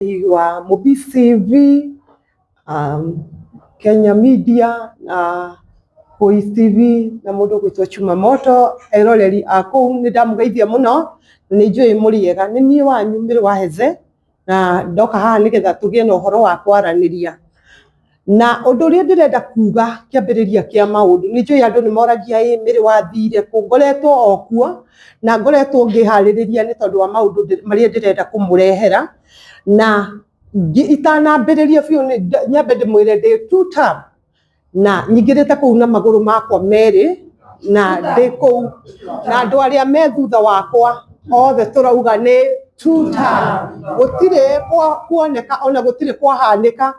Wa Mũbi TV, Kenya Media na Voice TV na mũndũ ũgwĩtwo Chuma Moto. Eroreri a kũu, nĩ ndamũgeithia mũno na nĩ njũĩ mũrĩ ega. Nĩ niĩ wanyu Mĩrũ wa Heze, na ndoka haha nĩgetha tũgĩe na ũhoro wa kwaranĩria. Na ũndũ ũrĩa ndĩrenda kuga kĩambĩrĩria kĩa maũndũ, nĩ njũĩ andũ nĩ moragia, ĩ Mĩrĩ wathire kũ? Ngoretwo o kuo na ngoretwo ngĩharĩrĩria nĩ tondũ wa maũndũ marĩa ndĩrenda kũmũrehera. Na itanambĩrĩria biũ, nyambe ndĩmwĩre ndĩ two term na nyingĩrĩte kũu na magũrũ makwa merĩ, na ndĩ kũu na andũ arĩa me thutha wakwa othe tũrauga nĩ two term. Gũtirĩ kuoneka ona gũtirĩ kwahanĩka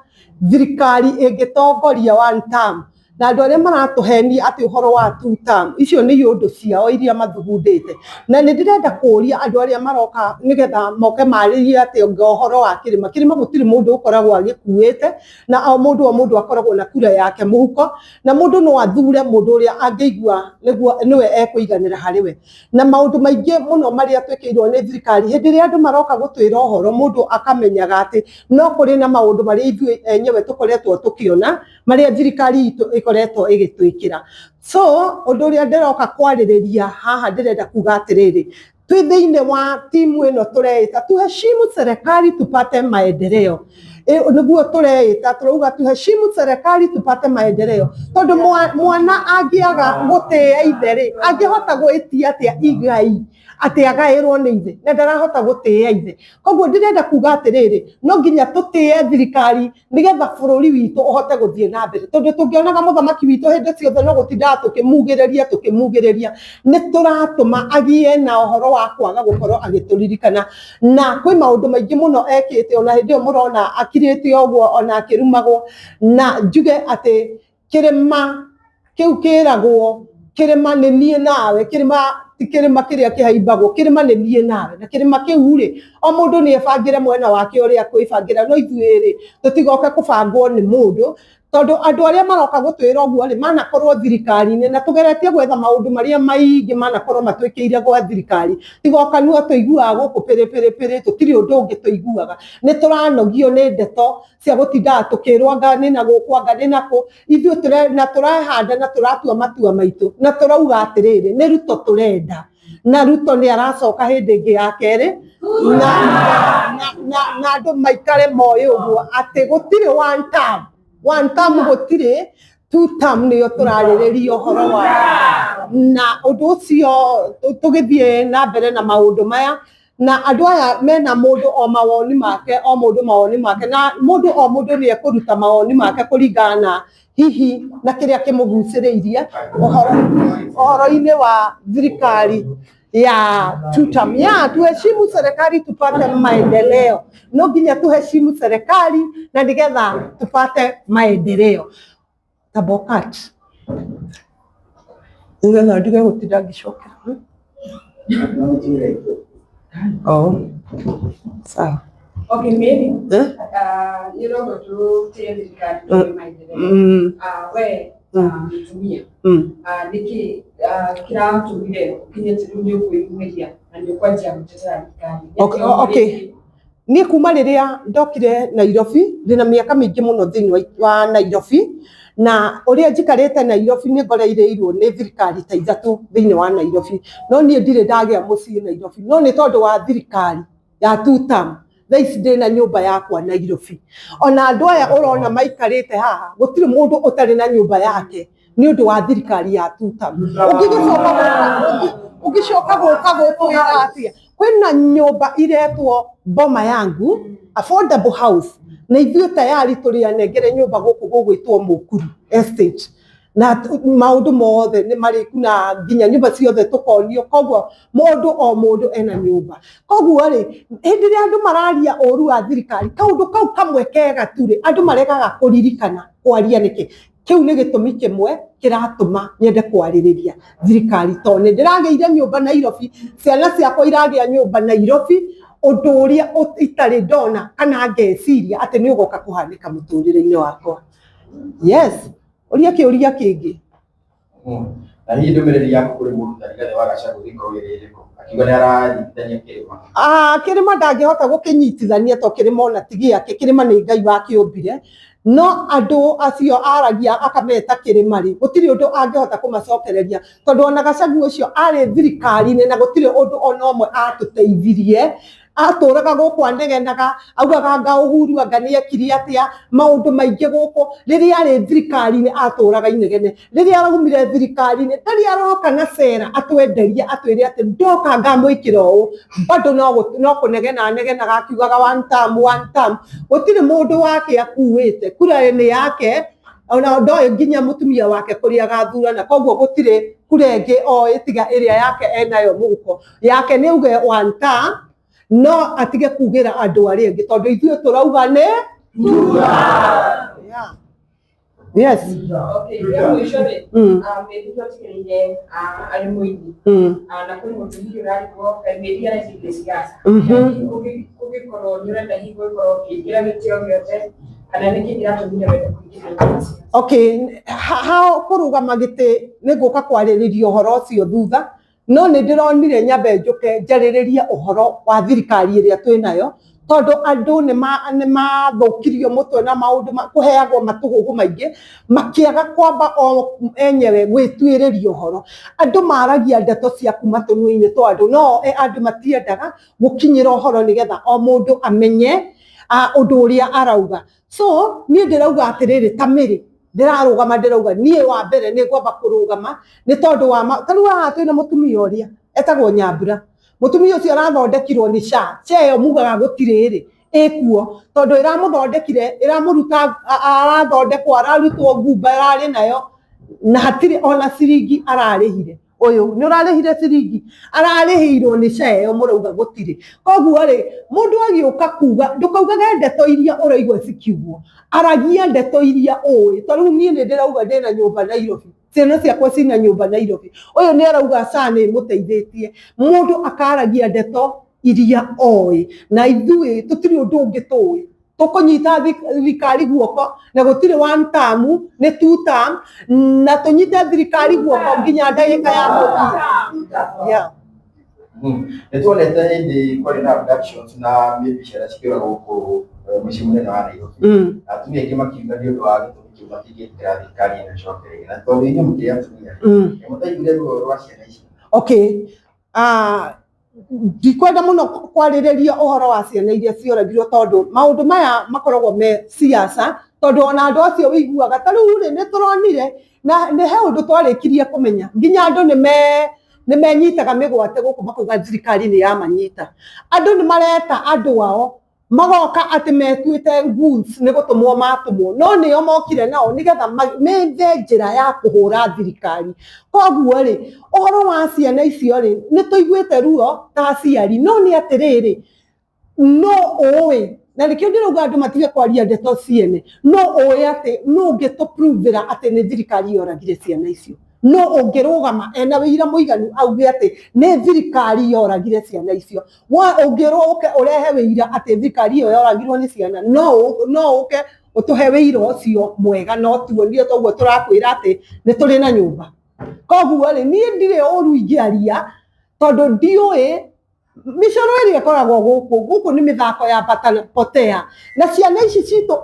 thirikari ĩngĩtongoria one term, na andũ arĩa maratũhenia atĩ ũhoro wa two term, icio nĩ iũndũ ciao iria mathugundĩte. Na nĩ ndĩrenda kũria andũ arĩa maroka nĩgetha moke marĩrie atĩ anga ũhoro wa kĩrĩma, kĩrĩma gũtirĩ mũndũ ũkoragwo agĩkuĩte, na o mũndũ o mũndũ akoragwo na kura yake mũhuko, na mũndũ no athure mũndũ ũrĩa angĩigua nĩguo nĩwe ekũiganĩra harĩ we. Na maũndũ maingĩ mũno marĩa twĩkĩirwo nĩ thirikari, hĩndĩ ĩrĩa andũ maroka gũtwĩra ũhoro, mũndũ akamenyaga atĩ no kũrĩ na maũndũ marĩa ithuĩ enyewe tũkoretwo tũkĩona marĩa thirikari itũ ĩkoretwo ĩgĩtwĩkĩra. So ũndũ ũrĩa ndĩroka kwarĩrĩria haha, ndĩrenda kuga atĩrĩrĩ, twĩ thĩinĩ wa timu ĩno tũreĩta "Tuheshimu Serikali Tupate Maendeleo". Nĩguo tũreĩta, tũrauga "Tuheshimu Serikali Tupate Maendeleo", tondũ mwana angĩaga gũtĩĩa ithe rĩ, angĩhota gwĩtia atĩa igai atĩ agaĩrwo nĩ ithe na ndarahota gũtĩĩa ithe? Koguo ndĩrenda kuga atĩrĩrĩ, no nginya tũtĩe thirikari nĩgetha bũrũri witũ ũhote gũthiĩ na mbere, tondũ tũngĩonaga mũthamaki witũ hĩndĩ ciothe no gũtindaga tũkĩmugĩrĩria tũkĩmugĩrĩria, nĩ tũratũma agĩe na ũhoro wa kwaga gũkorwo agĩtũririkana. Na kwĩ maũndũ maingĩ mũno ekĩte, ona hĩndĩ ĩyo mũrona akirĩte ũguo ona akĩrumagwo. Na njuge atĩ kĩrĩma kĩu kĩragwo kĩrĩma nĩ niĩ nawe, kĩrĩma ti kĩrĩma kĩrĩa kĩhaimbagwo, kĩrĩma nĩ niĩ nawe. Na kĩrĩma kĩu rĩ, o mũndũ nĩ ebangĩre mwena wake ũrĩa akwĩbangĩra, no ithuĩ rĩ, tũtigoke kũbangwo nĩ mũndũ, tondũ andũ arĩa maroka gũtwĩra ũguo rĩ, manakorwo thirikari-inĩ na tũgeretie gwetha maũndũ marĩa maingĩ manakorwo matwĩkĩire gwa thirikari. Tiga o kanua tũiguaga gũkũ pĩrĩ pĩrĩ pĩrĩ, tũtirĩ ũndũ ũngĩ tũiguaga. Nĩ tũranogio nĩ ndeto cia gũtindaga tũkĩrwo anga nĩ na gũkũ, anga nĩ nakũ. Ithuĩ na tũrahanda na tũratua matua maitũ na tũrauga atĩrĩrĩ, nĩ Ruto tũrenda, na Ruto nĩ aracoka hĩndĩ ĩngĩ ya kerĩ, na andũ maikare moĩ ũguo atĩ gũtirĩ one term, one term gũtirĩ, two term nĩyo tũrarĩrĩria ũhoro wa. Na ũndũ ũcio tũgĩthiĩ na mbere na maũndũ maya, na andũ aya mena mũndũ o mawoni make, o mũndũ mawoni make, na mũndũ o mũndũ nĩ ekũruta mawoni make kũringana na hihi na kĩrĩa kĩmũgucĩrĩirie ũhoro-inĩ wa thirikari ya two term. Ya tuheshimu serikali tupate maendeleo. No nginya tuheshimu serikali na nigetha tupate maendeleo. Tabokat nigetha ndige gũtinda ngĩcokera. Oh, sawa. Okay, Mary, Eh? Nĩ ũrauga tũtĩe thirikari tũgĩe maendeleo. We mũtumia, nĩkĩ kĩratũmire ũkinye atĩ rĩu nĩ ũkwĩyumĩria na nĩ ũkwanjia gũtetera thirikari? Nĩ atĩa Okay. Niĩ kuma rĩrĩa ndokire Nairobi, ndĩna mĩaka mĩingĩ mũno thĩinĩ wa Nairobi, na ũrĩa njikarĩte Nairobi nĩ ngoreirwo nĩ thirikari ta ithatũ thĩinĩ wa Nairobi, no niĩ ndirĩ ndagĩa mũciĩ Nairobi, no nĩ tondũ wa thirikari ya two term thaa ici ndĩna nyũmba yakwa Nairobi. Ona andũ aya ũrona maikarĩte haha, gũtirĩ mũndũ ũtarĩ na nyũmba yake nĩ ũndũ wa thirikari ya two term. Ũngĩcoka gũka gũtwĩra atĩa kwĩna nyũmba iretwo Boma Yangu affordable house, na ithuĩ tayari tũrĩ anengere nyũmba gũkũ gũgwĩtwo Mukuru Estate, na maũndũ mothe nĩ marĩku na nginya nyũmba ciothe tũkonio. Koguo mũndũ o mũndũ ena nyũmba. Koguo rĩ, hĩndĩ ĩrĩa andũ mararia ũru wa thirikari, kaũndũ kau kamwe kega tu rĩ, andũ maregaga kũririkana kwaria nĩkĩ. Kĩu nĩ gĩtũmi kĩmwe kĩratũma nyende kwarĩrĩria thirikari, tondũ nĩ ndĩragĩire nyũmba Nairobi, ciana ciakwa iragĩa nyũmba Nairobi, ũndũ ũrĩa itarĩ ndona kana ngeciria atĩ nĩ ũgoka kũhanĩka mũtũrĩre-inĩ wakwa. Yes, ũria kĩũria kĩngĩ. Na hihi ndũmĩrĩri yaku kũrĩ mũndũ ta Rigathĩ wa Gachagua ĩngĩkorwo ĩrĩ ĩrĩkũ? Akiuga nĩ aranyitithania kĩrĩma. Ah, kĩrĩma ndangĩhota gũkĩnyitithania to kĩrĩma ona ti gĩake, kĩrĩma nĩ Ngai wakĩũmbire. No andũ acio aragia akameta kĩrĩma rĩ, gũtirĩ ũndũ angĩhota kũmacokereria tondũ ona Gachagua ũcio arĩ thirikari-inĩ na gũtirĩ ũndũ ona ũmwe atũteithirie. Atũraga gũkũ anegenaga, augaga anga Uhuru anga nĩ ekire atĩa, maũndũ maingĩ gũkũ. Rĩrĩa arĩ thirikari-inĩ atũraga inegene. Rĩrĩa araumire thirikari-inĩ ndarĩ aroka na cera atwenderie atwĩre atĩ ndoka ngamwĩkĩra ũũ, bado no kũnegena anegenaga akiugaga one term, one term. Gũtirĩ mũndũ wake akuĩte, kura nĩ yake, ona ndoĩ nginya mũtumia wake kũrĩa agathurana, koguo gũtirĩ kura ĩngĩ oĩ tiga ĩrĩa yake enayo mũhuko. Yake nĩ auge one term, no atige kugĩra andũ arĩa angĩ tondũ ithuĩ tũrauga nĩ Yeah. Yes. Okay, rĩa mũico rĩ, Mary twatigĩrĩire arĩ mũini. Na kwĩ mũndũ hihi ũrarigwo kaĩ Mary araingĩrire siasa. Ũngĩkorwo nĩ ũrenda hihi gũgĩkorwo ũkĩingĩra gĩtĩ o gĩothe kana nĩkĩ kĩratũmire wende kũingĩra siasa? Okay, ha kũrũgama gĩtĩ nĩ ngũka kwarĩrĩria ũhoro ũcio thutha, no nĩ ndĩronire nyambe njũke njarĩrĩrie ũhoro wa thirikari ĩrĩa twĩ nayo, tondũ andũ nĩ mathũkirio mũtwe na maũndũ kũheagwo matũgũgũ maingĩ, makĩaga kwamba o enyewe gwĩtuĩrĩria ũhoro. Andũ maragia ndeto cia kuma tũnua-inĩ twa andũ, no andũ matiendaga gũkinyĩra ũhoro nĩgetha o mũndũ amenye ũndũ ũrĩa arauga. So niĩ ndĩrauga atĩrĩrĩ, ta Mary ndĩrarũgama, ndĩrauga niĩ wa mbere nĩ ngwamba kũrũgama nĩ tondũ wa ta rĩu haha twĩna mũtumia ũrĩa etagwo Nyambura. Mũtumia ũcio arathondekirwo nĩ SHA. SHA ĩyo mugaga gũtirĩ rĩ, ĩkuo tondũ ĩramũthondekire, ĩramũruta, arathondekwo, ararutwo ngumba ĩrarĩ nayo na hatirĩ ona ciringi ararĩhire. Ũyũ nĩ ũrarĩhire ciringi, ararĩhĩirwo nĩ SHA ĩyo mũrauga gũtirĩ. Koguo rĩ, mũndũ agĩũka kuga, ndũkaugage ndeto iria ũraigua cikiugwo, aragia ndeto iria ũĩ. Ta rĩu niĩ nĩ ndĩrauga ndĩna nyũmba Nairobi, ciana ciakwa cina nyũmba Nairobi. Ũyũ nĩ arauga SHA nĩ ĩmũteithĩtie. Mũndũ akaragia ndeto iria oĩ, na ithuĩ tũtirĩ ũndũ ũngĩ tũĩ. Tũkũnyita thirikari guoko na gũtirĩ one term, nĩ two term, na tũnyite thirikari guoko nginya ndagĩka ya mũthia. Yeah. Nĩ tuonete hĩndĩ kwarĩ na abductions na maybe ciana cikĩũra gũkũ mũciĩ mũnene wa Nairobi. Na atumia aingĩ makiuga nĩ ũndũ wa gĩtũmi kĩu matingĩtĩkĩra thirikari ĩno ĩcoke rĩngĩ. Na tondũ inyuĩ mũkĩrĩ atumia, nĩ mũtaiguire ruo rwa ciana ici? Okay. Ndikwenda mũno kwarĩrĩria ũhoro wa ciana iria cioragirwo tondũ maũndũ maya makoragwo me siasa, tondũ ona andũ acio ũiguaga ta rĩu rĩ, nĩ tũronire na nĩ he ũndũ twarĩkirie kũmenya nginya andũ nĩ menyitaga mĩgwate gũkũ makauga thirikari nĩ yamanyita. Andũ nĩ mareta andũ ao magoka atĩ metuĩte goons nĩ gũtũmwo matũmwo, no nĩo mokire nao nĩgetha methe njĩra ya kũhũra thirikari. Koguo rĩ, ũhoro wa ciana icio rĩ, nĩ tũiguĩte ruo ta aciari, no nĩ atĩrĩrĩ, no ũĩ, na nĩkĩo ndĩrauga andũ matige kwaria ndeto ciene, no ũĩ atĩ no ũngĩtũpruvĩra atĩ nĩ thirikari yoragire ciana icio, no ũngĩrũgama ena wĩira mũiganu auge atĩ nĩ thirikari yoragire ciana icio. Wa ũngĩrwo ũke ũrehe wĩira atĩ thirikari ĩyo yoragirwo nĩ ciana, no ũke ũtũhe wĩira ũcio mwega, no tuonie toguo tũrakwĩra atĩ nĩ tũrĩ na nyũmba. Koguo rĩ, niĩ ndirĩ ũru ingĩaria tondũ ndiũĩ mĩcoro ĩrĩa ĩkoragwo gũkũ. Gũkũ nĩ mĩthako ya bata potea, na ciana ici citũ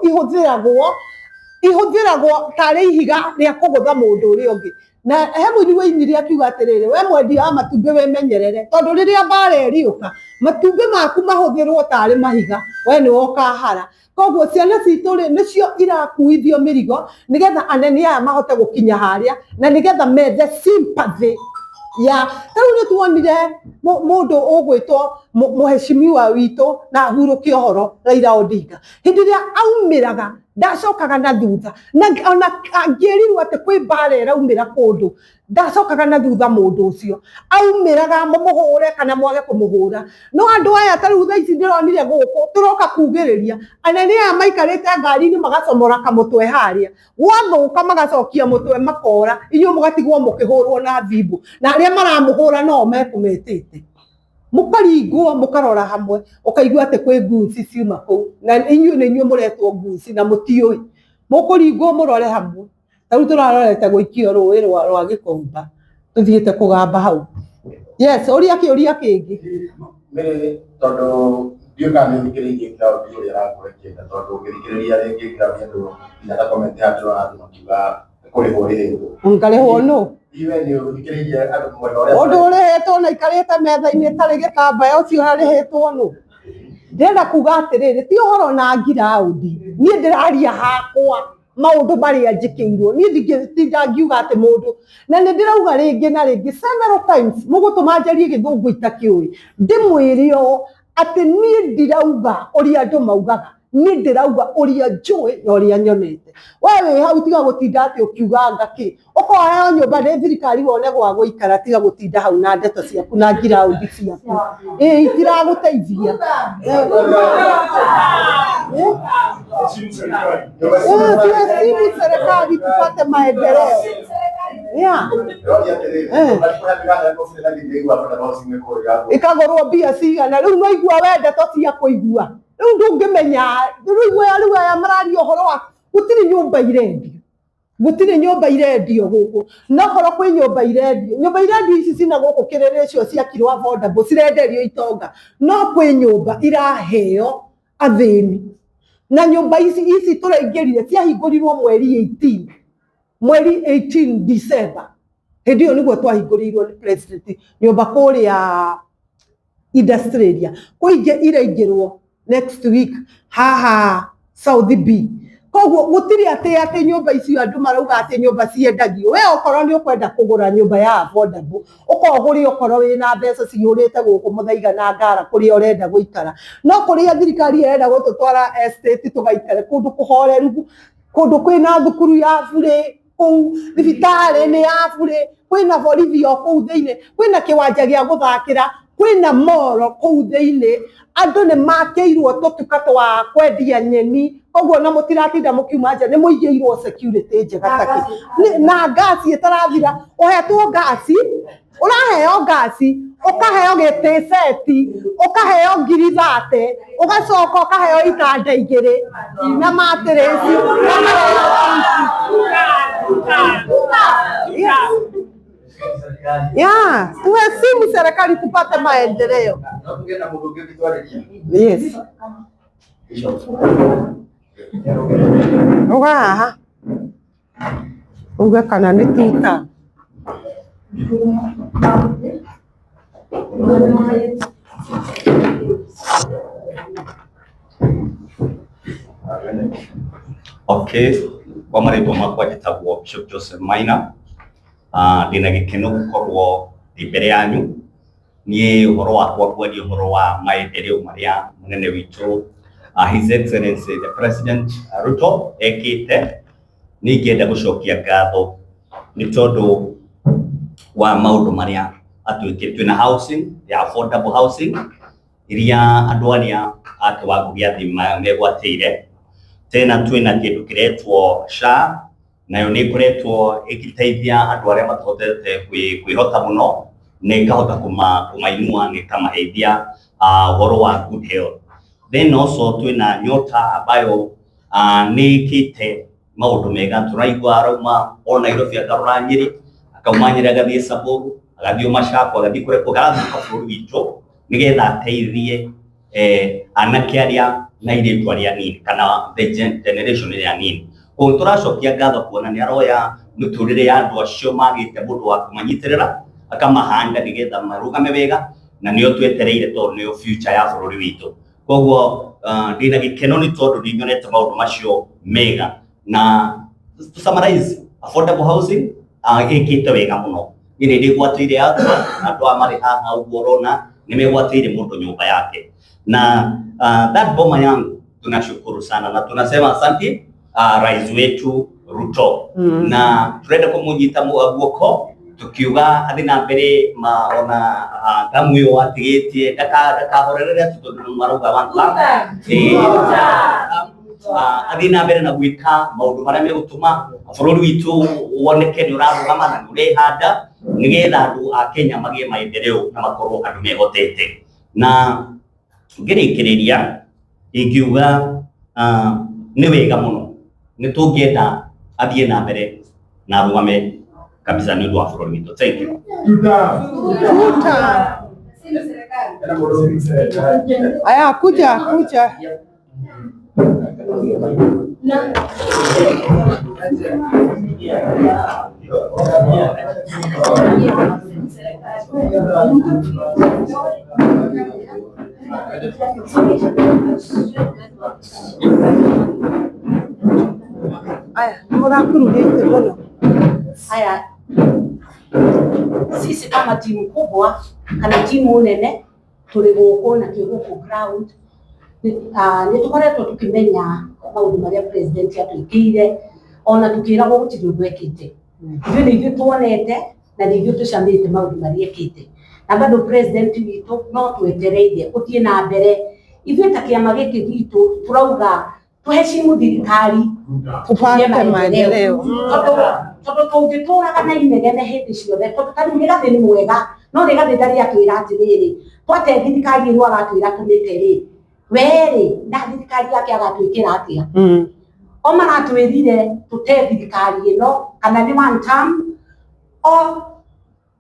ihũthĩragwo tarĩ ihiga rĩa kũgũtha mũndũ ũrĩa ũngĩ. Na he mũini wainire akiuga atĩrĩrĩ, we mwendia wa matumbĩ wĩmenyerere, tondũ rĩrĩa mbara ĩrĩũka matumbĩ maku mahũthĩrwo tarĩ mahiga, we nĩwe ũkahara. Koguo ciana citũ rĩ, nĩcio irakuithio mĩrigo nĩgetha anene aya mahote gũkinya harĩa, na nĩgetha methe sympathy ya ta rĩu nĩ tuonire mũndũ ũgwĩtwo mũheshimiwa witũ na ahurũke ũhoro Raila Odinga, hĩndĩ ĩrĩa aumĩraga ndacokaga na thutha, na ona angĩrirwo atĩ kwĩ mbara ĩraumĩra kũndũ ndacokaga na thutha. Mũndũ ũcio aumĩraga mũmũhũre kana mwage kũmũhũra. No andũ aya ta rĩu thaa ici ndĩronire gũkũ tũroka kugĩrĩria anene aya maikarĩte ngari-inĩ magacomora kamũtwe harĩa gwathũka, magacokia mũtwe makora, inyuĩ mũgatigwo mũkĩhũrwo na thimũ, na arĩa maramũhũra no mekũmetĩte, mũkaringwo mũkarora hamwe, ũkaigua atĩ kwĩ ngunci ciuma kũu, na inyuĩ nĩ inyuĩ mũretwo ngunci na mũtiũĩ, mũkũringwo mũrore hamwe. Ta rĩu tũrarorete gũikio rũĩ rwa Gĩkomba. Tũthiĩte kũgamba hau. Yes, ũria kĩũria kĩngĩ. Mĩrĩ tondũ ndiũĩ kana nĩ ũthikĩrĩirie ground ũrĩa ĩrakorwo ĩkĩenda, tondũ ũngĩthikĩrĩria rĩngĩ ground andũ nginya ta comment haha ndĩrona andũ makiuga kũrĩhwo ũrĩhĩtwo. Ngarĩhwo nũ? Iwe nĩ ũthikĩrĩirie andũ mwena ũrĩa Ũndũ ũrĩhĩtwo na ikarĩte metha-inĩ ĩtarĩ gĩtambaya ũcio arĩhĩtwo nũ? Ndĩrenda kuga atĩrĩrĩ, ti ũhoro na ngiraũndi, niĩ ndĩraria hakwa maũndũ marĩa njĩkĩirwo. Niĩ ndingĩtinda ngiuga atĩ mũndũ, na nĩ ndĩrauga rĩngĩ na rĩngĩ several times, mũgũtũma njarie gĩthũngũ itakĩũĩ, ndĩmwĩre ũũ atĩ niĩ ndirauga ũrĩa andũ maugaga, niĩ ndĩrauga ũrĩa njũĩ na ũrĩa nyonete. We wĩ hau tiga gũtinda atĩ ũkiuganga kĩ, ũkoheo nyũmba nĩ thirikari wone gwa gũikara, tiga gũtinda hau na ndeto ciaku na ngiraũndi ciaku. Ĩĩ itiragũteithia. Tuheshimu serikali tupate maendeleo. Yeah. Ndĩroria atĩrĩrĩ, Ĩkagũrwo mbia cigana? Rĩu no igua we ndeto cia kũigua. Rĩu ndũngĩmenya, rĩu aya rĩu aya mararia ũhoro wa gũtirĩ nyũmba irendio. Gũtirĩ nyũmba irendio gũkũ. No korwo kwĩ nyũmba irendio, nyũmba irendio ici cina gũkũ kĩrĩrĩ icio ciakirwo affordable cirenderio itonga. No kwĩ nyũmba iraheo athĩni. Na nyũmba ici ici tũraingĩrire ciahingũrirwo mweri 18. Mweri 18 December. Hĩndĩ ĩyo nĩguo twahingũrĩirwo nĩ president nyũmba kũrĩa industrial area. Kwĩ ingĩ iraingĩrwo next week haha South B. Koguo gũtirĩ atĩ atĩ nyũmba icio andũ marauga atĩ nyũmba ciendagio. We okorwo nĩ ũkwenda kũgũra nyũmba ya affordable, ũkorwo ũgũre okorwo wĩna mbeca cihũrĩte gũkũ Mũthaiga na Ngara kũrĩa ũrenda gũikara. No kũrĩa thirikari ĩrenda gũtũtwara estate tũgaikare kũndũ kũhoreru, kũndũ kwĩna thukuru ya burĩ, kũu thibitarĩ nĩ ya burĩ, kwĩna borithi o kũu thĩinĩ, kwĩna kĩwanja gĩa gũthakĩra, kwĩna moro kũu thĩinĩ, andũ nĩ makĩirwo tũtuka twa kwendia nyeni, koguo na mũtiratinda mũkiuma nja, nĩ mũigĩirwo security njega takĩ. Na ngasi ĩtarathira, ũhetwo ngasi, ũraheo ngasi, ũkaheo gĩtĩ seti, ũkaheo ngiri thate, ũgacoka ũkaheo itanda igĩrĩ na matirĩci na Yeah, tuheshimu serikali tupate maendeleo. No tũgĩe na mũndũ ũngĩ ũngĩtwarĩria. Yes. Bishop. Uga haha. Uge kana nĩ tuta. Okay, kwa marĩtwa makwa njĩtagwo Bishop Joseph Maina. Ndĩna gĩkeno gũkorwo ndĩ mbere yanyu. Niĩ ũhoro wakwa ngwaria ũhoro wa maendeleo marĩa mũnene witũ His Excellency the President Ruto ekĩte. Nĩ ingĩenda gũcokia ngatho nĩ tondũ wa maũndũ marĩa atwĩkĩte. Twĩna housing ya affordable housing iria andũ arĩa a kĩwango gĩa thĩ megwatĩire. Tena twĩna kĩndũ kĩretwo SHA, nayo nĩ ĩkoretwo ĩgĩteithia andũ arĩa matahotete kwĩhota mũno, na ĩkahota kũmainua na ĩkamaheithia ũhoro wa good health. Then also twĩna Nyota ambayo nĩ ĩkĩte maũndũ mega. Tũraigua arauma o Nairobi akarora Nyĩrĩ, akauma Nyĩrĩ agathiĩ Samburu, agathiĩ Machakos, agathiĩ kũrĩa agathiũka bũrũri witũ nĩgetha ateithie anake arĩa na airĩtu arĩa anini kana the generation ĩrĩa nini. Koguo tũracokia ngatho kuona nĩ aroya mĩtũrĩre ya andũ acio magĩte mũndũ wa kũmanyitĩrĩra, akamahanda nĩgetha marũgame wega, na nĩo twetereire tondũ nĩo future ya bũrũri witũ. Koguo ndĩna gĩkeno nĩ tondũ nĩ nyonete maũndũ macio mega. Na to summarize, affordable housing ĩkĩte wega mũno. Niĩ nĩ ndĩgwatĩire yakwa, andũ aya marĩ haha ũguo ũrona nĩ megwatĩire mũndũ nyũmba yake. Na that boma yangu tunashukuru sana na tunasema asante rais wetu Ruto. Na turenda kumunyita guoko tukiuga athi na mbere ma ona tamu ĩyo atigĩtie ndakahorerere atĩ tondũ nĩ marauga one term. Athiĩ na mbere na gwĩka maũndũ marĩa megũtũma bũrũri witũ woneke nĩ ũrarũgama na nĩ ũrehanda nĩgetha andũ a Kenya magĩe maendeleo na makorwo andũ mehotete. Na ngĩrĩkĩrĩria ingiuga nĩ wega mũno, nĩ tũngĩenda athiĩ na mbere na arũgame kabisa nĩ ũndũ wa bũrũri witũ. Thank you. Tuta. Aya, kuja kuja. Aya, mũrakururĩte mũno. Haya, sisi kama timu kubwa kana timu nene turi guku na twi guku ground ni tukoretwo tukimenya maundu maria president atwikire ona tukiragwo gutiri undu ekite. Ithuĩ nĩ ithuĩ tuonete na nĩ ithuĩ tũcamĩte maundu maria ekite, na bado president witũ no twetereire ũthiĩ na mbere. Ithuĩ ta kĩama gĩkĩ gitũ turauga tuheshimu thirikari Tupate maendeleo. Tondu tũngĩtũraga na inegene hĩndĩ ciothe, tondu ta rĩu Rigathĩ nĩ mwega, no Rigathĩ ndarĩ atwĩra atĩrĩrĩ, twate thirikari ĩno aratwĩra tũmĩte rĩ, we rĩ na thirikari yake agatwĩkĩra atĩa? O maratwĩrire tũte thirikari ĩno kana nĩ one term, o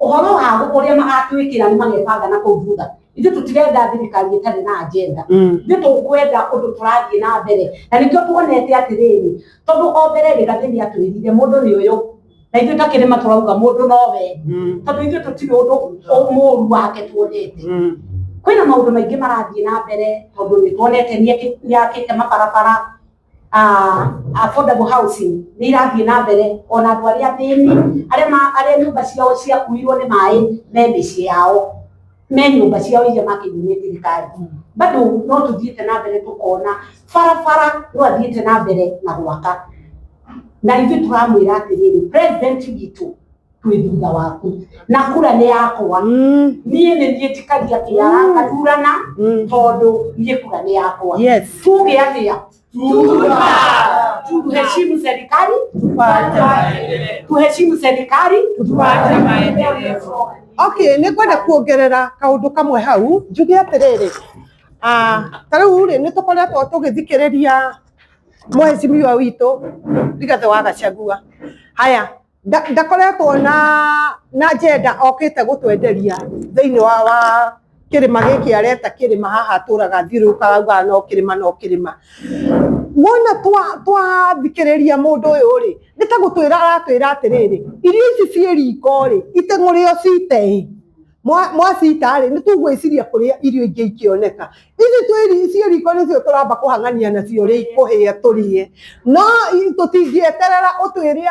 ũhoro wa ũrĩa magatwĩkĩra nĩ magebanga na kũu thutha. Ithuĩ tũtirenda thirikari ĩtarĩ na agenda. Ithuĩ tũkwenda ũndũ tũrathiĩ na mbere, na nĩkĩo tuonete atĩrĩrĩ, tondũ o mbere Rigathĩ nĩ atwĩrire mũndũ nĩ ũyũ, na ithuĩ ta kĩrĩma tũrauga mũndũ nowe, tondũ ithuĩ tũtirĩ ũndũ mũũru wake tuonete. Kwĩna maũndũ maingĩ marathiĩ na mbere, tondũ nĩ tuonete nĩ akĩte mabarabara, affordable housing nĩ irathiĩ na mbere, ona andũ arĩa athĩni arĩa nyũmba ciao ciakuirwo nĩ maĩ me mĩciĩ yao, me nyũmba ciao iria makĩirwo nĩ thirikari. Bado no tũthiĩte na mbere tũkona barabara no athiĩte na mbere na gwaka, na ithuĩ tũramwĩra atĩrĩrĩ, president witũ twĩ thutha waku na kura nĩ yakwa. Niĩ nĩ niĩ njikagia kĩara ngathurana, tondũ niĩ kura nĩ yakwa. Tuge atĩa? Tuheshimu serikali, tuheshimu serikali, tupate maendeleo. Okay, nĩ ngwenda kuongerera kaũndũ kamwe hau njuge atĩrĩrĩ, ta rĩu rĩ nĩ tũkoretwo tũgĩthikĩrĩria mheshimiwa witũ Rigathĩ wa Gachagua. Haya, ndakoretwo na agenda okĩte gũtwenderia thĩinĩ wa kĩrĩma gĩkĩ areta kĩrĩma haha atũraga thiũrũrũkaga augaga no kĩrĩma no kĩrĩma. Wona twathikĩrĩria mũndũ ũyũ rĩ, nĩ ta gũtwĩra aratwĩra atĩrĩrĩ, irio ici ciĩ riko rĩ, iteng'ũrĩo cite ĩ, mwacita rĩ, nĩ tũgwĩciria kũrĩa irio ingĩ ikĩoneka. Ici ciĩ riko nĩcio tũramba kũhang'ania nacio rĩ, ikũhĩa tũrĩe, no tũtingĩeterera ũtwĩre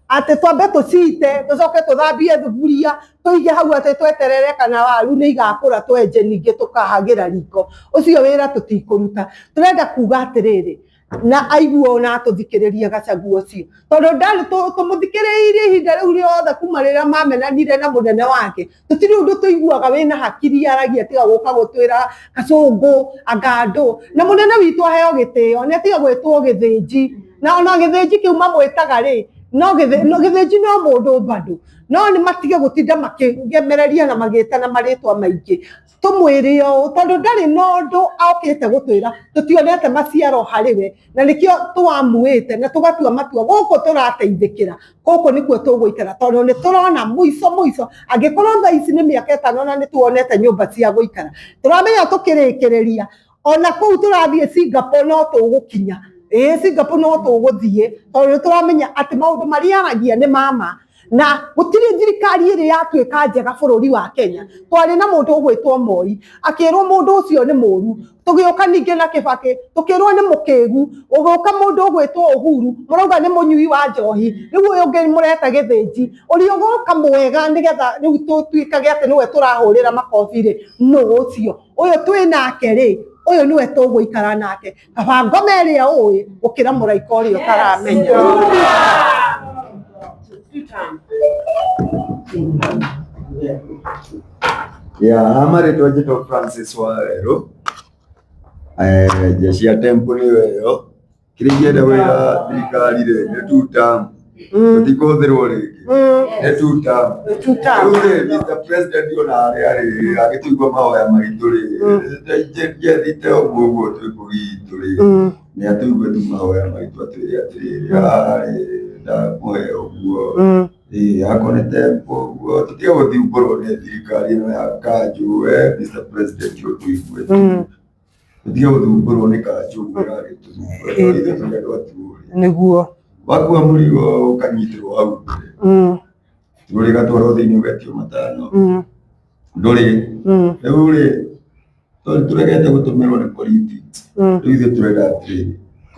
atĩ twambe tũcite tũcoke tũthambie thuburia tũige hau atĩ tweterere kana waru nĩ igakũra twenje ningĩ tũkahagĩra riko. Ũcio wĩra tũtikũruta. Tũrenda kuga atĩrĩrĩ, na aigua ona atũthikĩrĩria Gachagua ũcio, tondũ ndarĩ tũmũthikĩrĩirie ihinda rĩu rĩothe kuma rĩrĩa mamenanire na mũnene wake, tũtirĩ ũndũ tũiguaga wĩna hakiri aragia tiga gũka gũtwĩra gacũngũ anga andũ. Na mũnene witũ aheo gĩtĩo, nĩ atiga gwĩtwo gĩthĩnji, na ona gĩthĩnji kĩu mamwĩtaga rĩ, no gĩthĩnji no mũndũ bado, no nĩ matige gũtinda makĩgemereria na magĩtana marĩtwa maingĩ. Tũmwĩre ũũ tondũ ndarĩ na ũndũ okĩte gũtwĩra, tũtionete maciaro harĩ we, na nĩkĩo twamuĩte na tũgatua matua gũkũ tũrateithĩkĩra, gũkũ nĩkuo tũgũikara, tondũ nĩ tũrona mũico mũico angĩkorwo thaa ici nĩ mĩaka ĩtano na nĩ tuonete nyũmba cia gũikara, tũramenya tũkĩrĩkĩrĩria ona kũu tũrathiĩ Singapore no tũgũkinya. Ĩĩ, Singapore no tũgũthiĩ, tondũ nĩ tũramenya atĩ maũndũ marĩa aragia nĩ mama, na gũtirĩ thirikari ĩrĩ yatuĩka njega bũrũri wa Kenya. Twarĩ na mũndũ ũgwĩtwo Moi, akĩrwo mũndũ ũcio nĩ mũru, tũgĩũka ningĩ na Kibaki tũkĩrwo nĩ mũkĩgu, ũgĩũka mũndũ ũgwĩtwo Uhuru mũrauga nĩ mũnyui wa njohi, rĩu ũyũ ũngĩ mũreta gĩthĩnji, ũrĩa ũgoka mwega nĩgetha rĩu tũtuĩkage atĩ nĩwe tũrahũrĩra makobi rĩ, nũ ũcio? Ũyũ twĩ nake rĩ, ũyũ nĩwe tũgũikara nake, kaba ngoma ĩrĩa ũĩ gũkĩra mũraika ũrĩa ũtaramenya. Ya, marĩtwa njĩtwo Francis Wawerũ, jeshi ya Temple nĩyo ĩyo. Kĩrĩa ingĩenda wĩra thirikari rĩ, nĩ two term, tũtikũhũthĩrwo rĩngĩ, nĩ two term. Rĩu rĩ, Mr President ona harĩa rĩ, agĩtũigua mahoya maitũ rĩ, njethite ũguo ũguo twĩ kũu gwitũ rĩ, nĩ atũigue tu mahoya maitũ atwĩre atĩrĩrĩ, haha rĩ, ndamũhe ũguo. Ĩĩ akorwo nĩ tempo ũguo tũtige gũthumbũrwo nĩ thirikari ĩno ya kanjũ we Mr President ũtũigue. Tũtige gũthumbũrwo nĩ kanjũ ũguo ĩragĩtũthumbũra tondũ ithuĩ tũrĩ andũ atuũri. Nĩguo. Wakua mũrigo ũkanyitĩrwo hau mbere. Ndũrĩ gatwarwo thĩinĩ ũgetio matano. Ndũrĩ. Rĩu rĩ tondũ tũregete gũtũmĩrwo nĩ politics. Rĩu ithuĩ tũrenda atĩrĩrĩ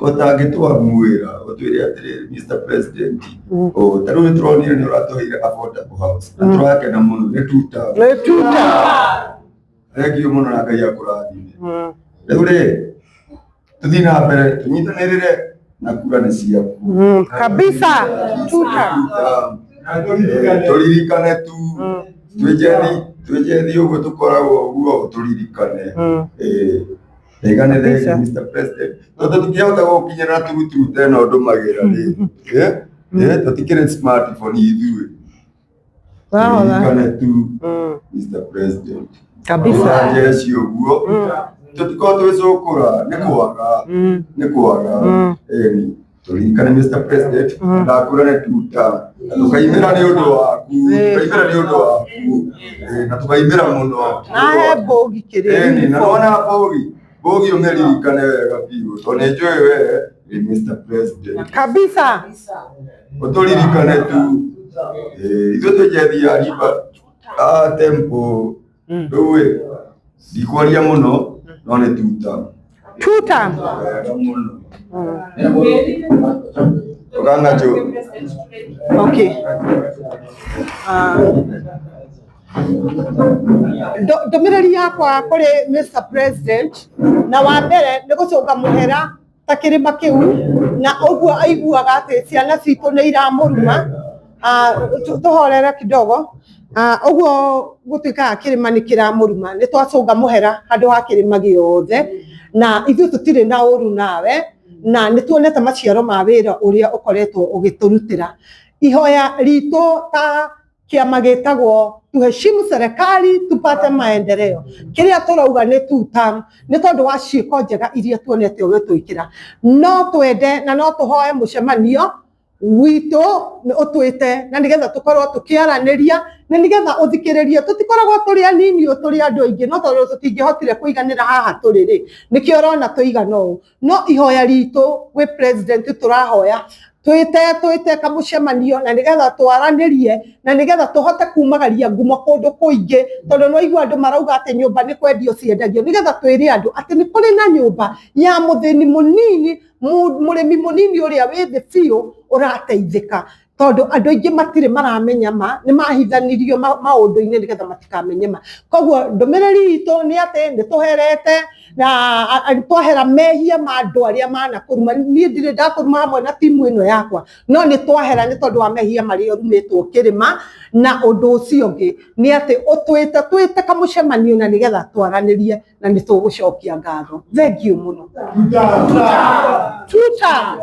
ũtangĩtwamwĩra ũtwĩre atĩrĩrĩ Mr President ũũ ta rĩu nĩtũronire nĩ ũratũheire affordable house na tũrakena mũno nĩ tuta. Nĩ tuta. Thengiũ mũno na Ngai akũrathime. Rĩu rĩ tũthiĩ na mbere tũnyitanĩrĩre na kura nĩ ciaku. Kabisa. Tuta. Tũririkane tu twĩnjethi twĩnjethi ũguo tũkoragwo ũguo tũririkane. Ndaigane Kabisa. thengiũ Mr President tondũ tũtingĩhota gũkinyĩra turuturu ta ĩno ndũmagĩra rĩ. Tũtikĩrĩ smartphone ithuĩ. Wahora. Tũririkane tu Mr President. Kabisa. Jeshi ũguo tũtikorwo twĩcũkũra nĩ kwaga nĩ kwaga ĩni tũririkane Mr President ndakura nĩ tuta na tũkaimĩra nĩ ũndũ waku tũkaimĩra nĩ ũndũ waku na tũkaimĩra mũno Na he mbũgi kĩrĩa. ĩni na nona mbũgi mbũgi ũmĩririkane wega biũ tondũ nĩ njũĩ we nĩ Mr President Kabisa. ũtũririkane tu ithuĩ twĩ njethi ya riba tempo rĩu ĩ ndikwaria mũno no nĩ tuta. Tuta. Wega mũno. Ũkang'achũ. Okay. Ndũmĩrĩri yakwa kũrĩ Mr President na wa mbere nĩ gũcũnga mũhera ta kĩrĩma kĩu na ũguo aiguaga atĩ ciana citũ nĩ iramũruma. Tũhorere kidogo. Ũguo gũtuĩkaga kĩrĩma nĩ kĩramũruma nĩ twacũnga mũhera handũ ha kĩrĩma gĩothe na ithuĩ tũtirĩ na ũru nawe na nĩ tuonete maciaro ma wĩra ũrĩa ũkoretwo ũgĩtũrutĩra. Ihoya ritũ ta kĩama gĩtagwo tuheshimu serikali tupate maendeleo kĩrĩa tũrauga nĩ tutam nĩ tondũ wa ciĩko njega iria tuonete ũgĩtwĩkĩra. No twende na no tũhoe mũcemanio witũ ũtwĩte na nĩgetha tũkorwo tũkĩaranĩria na nĩgetha ũthikĩrĩrie. Tũtikoragwo tũrĩ anini tũrĩ andũ aingĩ no tondũ tũtingĩhotire kũiganĩra haha tũrĩ rĩ nĩkĩo ũrona tũigana ũũ. No ihoya ritũ gwĩ president tũrahoya twĩte kamũcemanio na nĩgetha twaranĩrie na nĩgetha tũhote kumagaria ngumo kũndũ kũingĩ tondũ no igua andũ marauga atĩ nyũmba nĩ kwendio ciendagio nĩgetha twĩre andũ atĩ nĩ kũrĩ na nyũmba ya mũthĩni mũnini mũrĩmi mũnini ũrĩa wĩ thĩ biũ ũrateithĩka tondũ andũ aingĩ matirĩ maramenya ma nĩ mahithanirio maũndũ-inĩ nĩgetha matikamenye ma. Koguo ndũmĩrĩri itũ nĩ atĩ nĩ tũherete na twahera mehia ma andũ arĩa manakũruma. Niĩ ndirĩ ndakũruma hamwe na timu ĩno yakwa no nĩ twahera nĩ tondũ wa mehia marĩa ũrumĩtwo kĩrĩma. Na ũndũ ũcio ũngĩ nĩ atĩ ũtwĩte twĩte kamũcemanio na nĩgetha twaranĩrie na nĩ tũgũcokia ngatho. Thengiũ mũno. Tuta.